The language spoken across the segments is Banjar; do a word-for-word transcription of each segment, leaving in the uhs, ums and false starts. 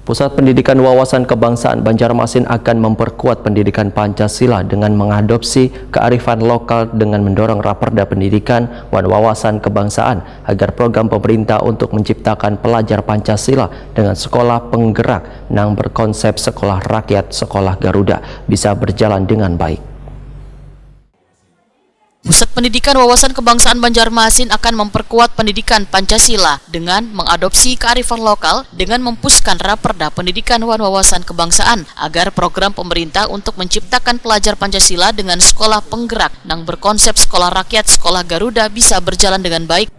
Pusat Pendidikan Wawasan Kebangsaan Banjarmasin akan memperkuat pendidikan Pancasila dengan mengadopsi kearifan lokal dengan mendorong Raperda Pendidikan wan Wawasan Kebangsaan agar program pemerintah untuk menciptakan pelajar Pancasila dengan sekolah penggerak nang berkonsep sekolah rakyat, sekolah Garuda bisa berjalan dengan baik. Pusat Pendidikan Wawasan Kebangsaan Banjarmasin akan memperkuat pendidikan Pancasila dengan mengadopsi kearifan lokal dengan mempuskan Raperda Pendidikan wan Wawasan Kebangsaan agar program pemerintah untuk menciptakan pelajar Pancasila dengan sekolah penggerak nang berkonsep sekolah rakyat, sekolah Garuda bisa berjalan dengan baik.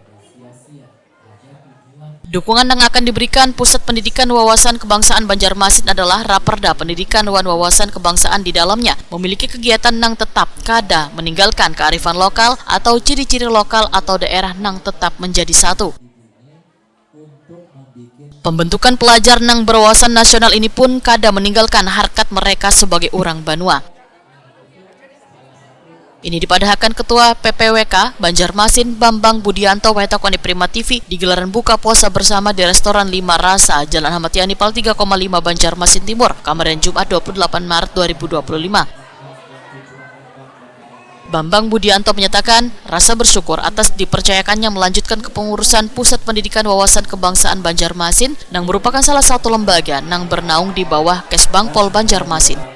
Dukungan yang akan diberikan Pusat Pendidikan Wawasan Kebangsaan Banjarmasin adalah Raperda Pendidikan wan Wawasan Kebangsaan di dalamnya memiliki kegiatan nang tetap kada meninggalkan kearifan lokal atau ciri-ciri lokal atau daerah nang tetap menjadi satu. Pembentukan pelajar nang berwawasan nasional ini pun kada meninggalkan harkat mereka sebagai urang banua. Ini dipadahakan Ketua P P W K Banjarmasin, Bambang Budianto, wayah takuni Prima T V di gelaran buka puasa bersama di Restoran Lima Rasa, Jalan Ahmad Yani, Pal tiga koma lima, Banjarmasin Timur, kamarian Jumat dua puluh delapan Maret dua ribu dua puluh lima. Bambang Budianto menyatakan rasa bersyukur atas dipercayakannya melanjutkan kepengurusan Pusat Pendidikan Wawasan Kebangsaan Banjarmasin, nang merupakan salah satu lembaga nang bernaung di bawah Kesbangpol Banjarmasin.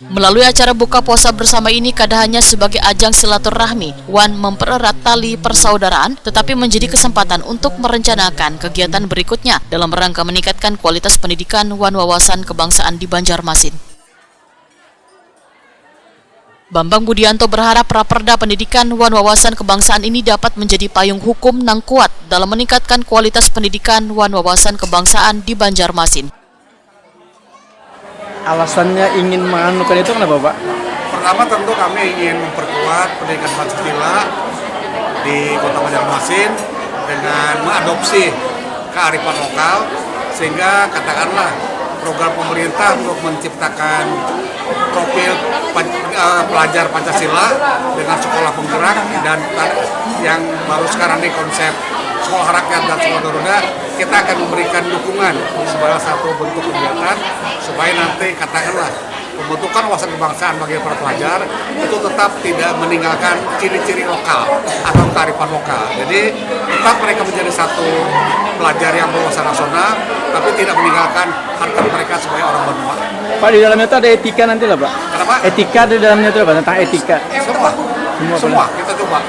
Melalui acara buka puasa bersama ini kada hanya sebagai ajang silaturahmi wan mempererat tali persaudaraan, tetapi menjadi kesempatan untuk merencanakan kegiatan berikutnya dalam rangka meningkatkan kualitas pendidikan wan wawasan kebangsaan di Banjarmasin. Bambang Budianto berharap Raperda Pendidikan wan Wawasan Kebangsaan ini dapat menjadi payung hukum nang kuat dalam meningkatkan kualitas pendidikan wan wawasan kebangsaan di Banjarmasin. Alasannya ingin menganukan itu kenapa, Pak? Pertama, tentu kami ingin memperkuat pendidikan Pancasila di Kota Banjarmasin dengan mengadopsi kearifan lokal, sehingga katakanlah program pemerintah untuk menciptakan profil pen- eh, pelajar Pancasila dengan sekolah penggerak dan ta- yang baru sekarang di konsep sekolah rakyat dan sekolah Garuda, kita akan memberikan dukungan sebagai satu bentuk kegiatan supaya nanti katakanlah pembentukan wawasan kebangsaan bagi para pelajar itu tetap tidak meninggalkan ciri-ciri lokal atau kearifan lokal. Jadi tetap mereka menjadi satu pelajar yang berwawasan nasional, tapi tidak meninggalkan harkat mereka sebagai orang banua. Pak, di dalamnya itu ada etika nanti lah, Pak? Kenapa? Etika ada di dalamnya itu, Pak, tentang etika. Semua, Semua, semua kita coba.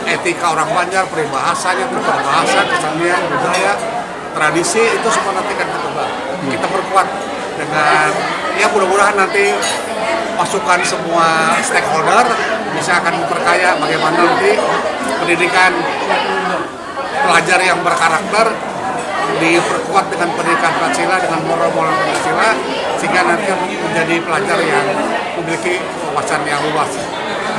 Etika orang Banjar, peribahasanya, tutur bahasa, kesenian, budaya, tradisi, itu semua nanti akan kita coba. Kita perkuat dengan, ya, mudah-mudahan nanti masukan semua stakeholder bisa akan memperkaya bagaimana nanti pendidikan pelajar yang berkarakter diperkuat dengan pendidikan Pancasila, dengan moral-moral Pancasila, sehingga nanti menjadi pelajar yang memiliki wawasan yang luas,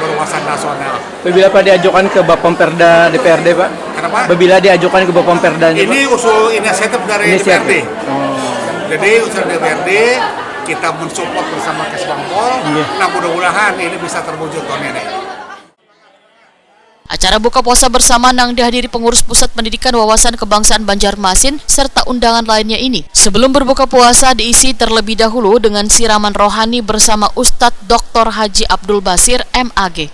berwawasan nasional. Apabila, Pak, diajukan ke Bapemperda D P R D, Pak? Kenapa? Apabila diajukan ke Bapemperda, Ini usul inisiatif dari Inisiatif. D P R D. Jadi usul D P R D, kita mensupport bersama Kesbangpol. Iya. Nah, mudah-mudahan ini bisa terwujud tahun ini. Acara buka puasa bersama nang dihadiri pengurus Pusat Pendidikan Wawasan Kebangsaan Banjarmasin serta undangan lainnya ini, sebelum berbuka puasa, diisi terlebih dahulu dengan siraman rohani bersama Ustadz Doktor Haji Abdul Basir, M A G.